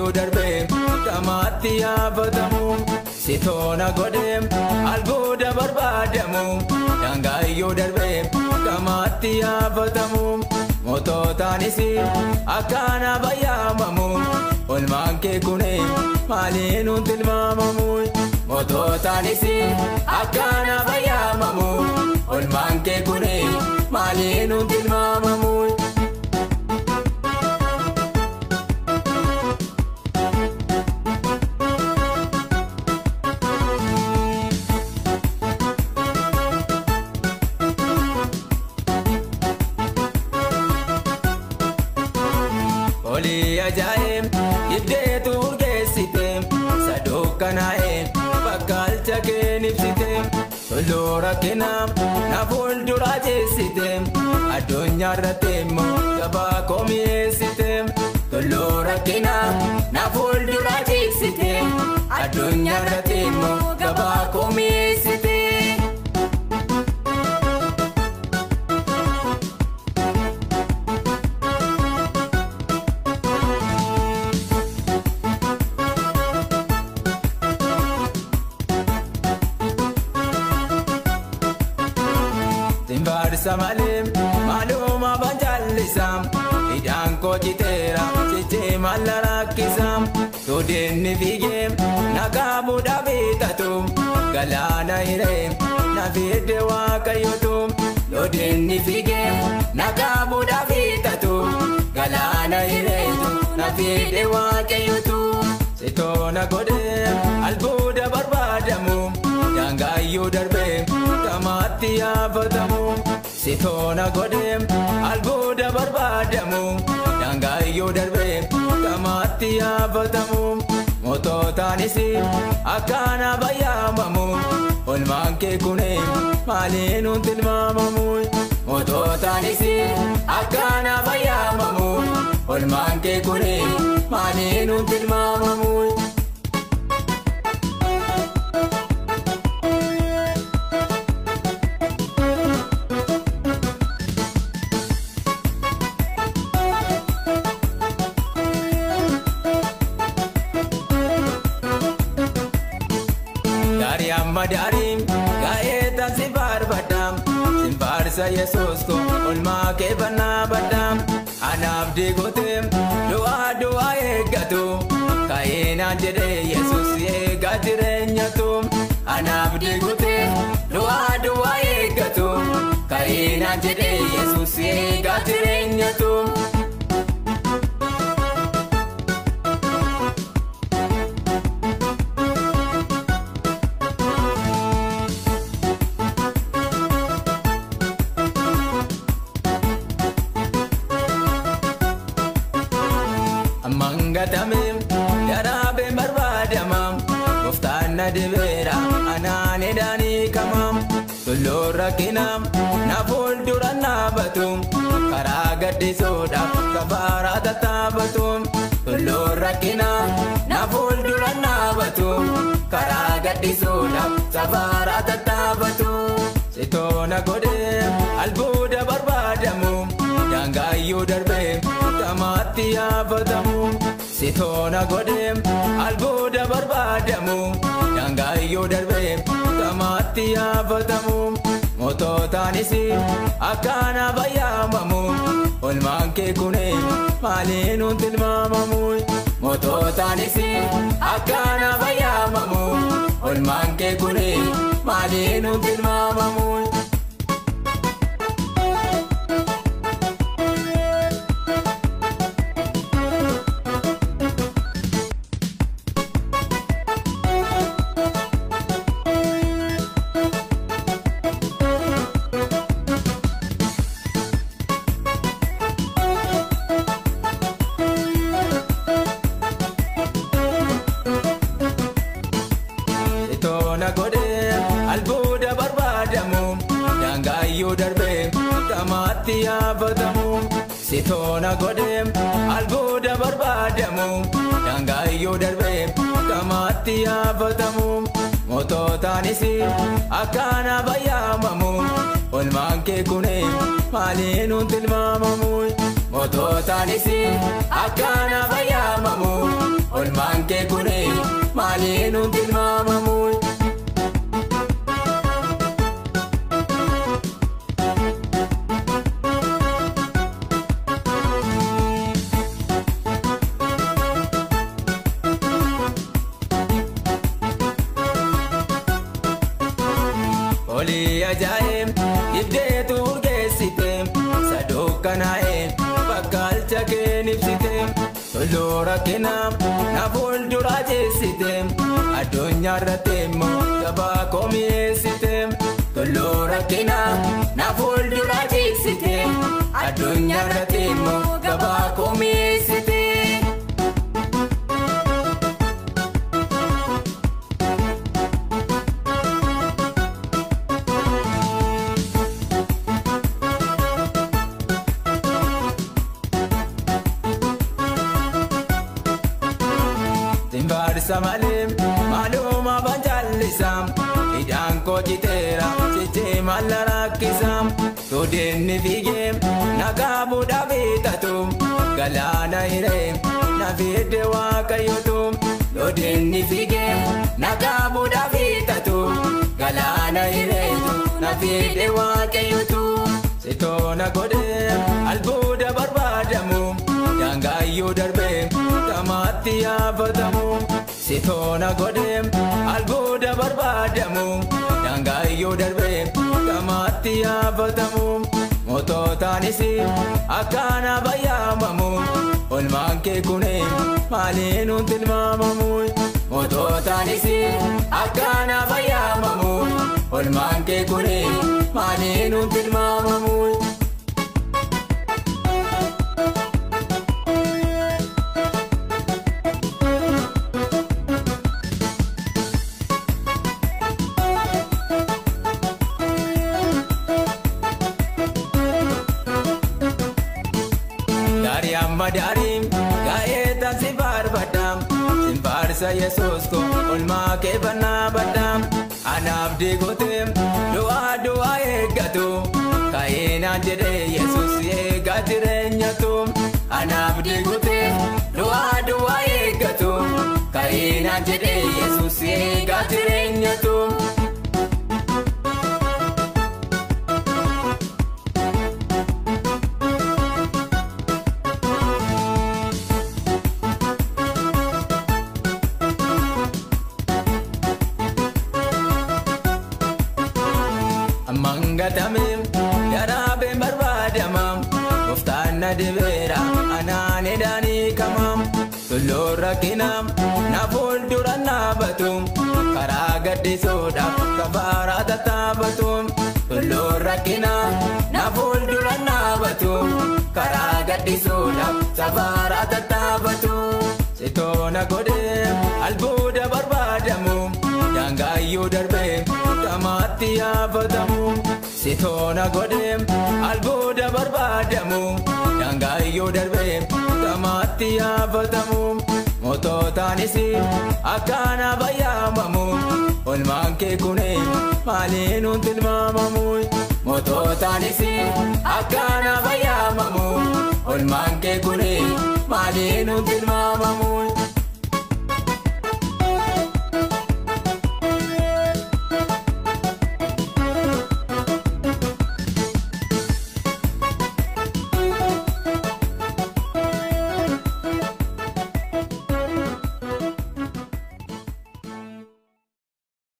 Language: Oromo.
Daangaayyuu darbee kamaatti yaafatamu sitoona godhee albuuda barbaadamu. Daangaayyuu darbee kamaatti yaafatamu moototaanis akkaana bayyaamamu. Olmaan kee kunee maaliin nuti tilmaamamu? Moototaanis akkaana bayyaamamu. Olmaan kee kunee maaliin nuti tilmaamamu? Olii ajaa'ib iddeetu urgeessite sadukkanaa'e bakkaalcha keen ibsite tulluu rakkina na fuuldura jeessite addunyaa irratti immoo gabaa komiyeessite tulluu rakkina na fuuldura jeessite addunyaa irratti immoo gabaa komiyeessite. Simbaarsa malee maaluma bajal'isa hidhaan koo citeera cichee malla rakkisa sodeenni fiigee na qaabuudha biitatu galaana hiree na fidde waaqayyotu sodeenni fiigee na qaabuudha biitatu galaana hireetu na fidde waaqayyotu sitoona godhee albuuda barbaadamu. Daangaayyuu darbee kamaatti yaafatamu sitoona godhee albuuda barbaadamu. Daangaayyuu darbee kamaatti yaafatamu moototaanis akkaana bayyaamamu. Olmaan kee kunee maaliin nuti tilmaamamu? Moototaanis akkaana bayyaamamu. Olmaan kee kunee maaliin nuti tilmaamamu? Daarii amma daarii gaa'eetaan si faarfadha simfaarsa Yesuus ko olmaa kee fannaa badha anaaf diigotee du'aa du'aa eeggatu ka'inaan jedhee Yesuus eegaa jireenyatu anaaf diigotee du'aa du'aa eeggatu ka'inaan jedhee Yesuus eegaa jireenyatu. Mangatame daraabee barbaadama gooftaan na dibeera anaan edanii kama tulluu rakkina na fuuldura dhaabatu karaa gaddisuudhaaf safaaraa tattaafatu tulluu rakkina na fuuldura dhaabatu karaa gaddisuudhaaf safaaraa tattaafatu sitoona godhee albuuda barbaadamu. Daangaayyuu darbee kamaatti yaafatamu sitoona godhee albuuda barbaadamu. Daangaayyuu darbee kamaatti yaafatamu moototaanis akkaana bayyaamamu. Olmaan kee kunee maaliin nuti tilmaamamu? Moototaanis akkaana bayyaamamu. Olmaan kee kunee maaliin nuti tilmaamamu? Sitoona godhee albuuda barbaadamu daangaayyuu darbee kamaatti yaafatamu sitoona godhee albuuda barbaadamu daangaayyuu darbee kamaatti yaafatamu moototaanis akkaana bayyaamamu. Olmaan kee kunee maaliin nuti tilmaamamu? Moototaanis akkaana bayyaamamu. Olmaan kee kuni maaliin hin tilmaamamu. Olii ajaa'ib ibdeetu urgeessite sadukkanaa'e bakkaalcha keen ibsite tulluu rakkina na fuuldura jeessite addunyaa irratti immoo gabaa komiyeessite tulluu rakkina na fuuldura jeessite addunyaa irratti immoo gabaa komiyeessite. Simbaarsa malee maaluma banjaalisa hidhaan koo citeera cichee maalla rakkisa sodeenni fiigee na qaabuudhaaf hiixatu galaana hiree na fidde waaqayyotu sodeenni fiigee na qaabuudhaaf hiixatu galaana hireetu na fidde waaqayyotu. Sitoona godhee albuuda barbaadamu daangaayyuu darbee gamaatti yaafatamu. Sitoona godhee albuuda barbaadamu daangaayyuu darbee gamaatti yaafatamu. Moototaanis akkaana bayyaamamu olmaan kee kuni maaliin hin tilmaamamu. Moototaanis akkaana bayyaamamu olmaan kee kuni maaliin hin tilmaamamu. Daarii amma daarii gaa'ee taasii faarfadha. Simfaarsa Yesuus ko olmaa kee fannaa badha. Anaaf diigotee du'aa du'aa eeggatu. Ka'inaan jedhee Yesuus eegaa jireenyatu. Anaaf diigotee du'aa du'aa eeggatu. Ka'inaan jedhee Yesuus eegaa jireenyatu. Mangatame daraabeen barbaadama gooftaan na dibeera anaan edanii kama tulluu rakkina na fuuldura dhaabatu karaa gaddisuudhaaf kafaaraa tattaafatu tulluu rakkina na fuuldura dhaabatu karaa gaddisuudhaaf safaaraa tattaafatu. Sitoona godhee albuuda barbaadamu daangaayyuu darbee gamaatti yaafatamu. Sitoona godhee albuuda barbaadamu daangaayyuu darbee gamaatti yaafatamu. Moototaanis akkaana bayyaamamu olmaan kee kuni maaliin hin tilmaamamu. Moototaanis akkaana bayyaamamu olmaan kee kuni maaliin hin tilmaamamu.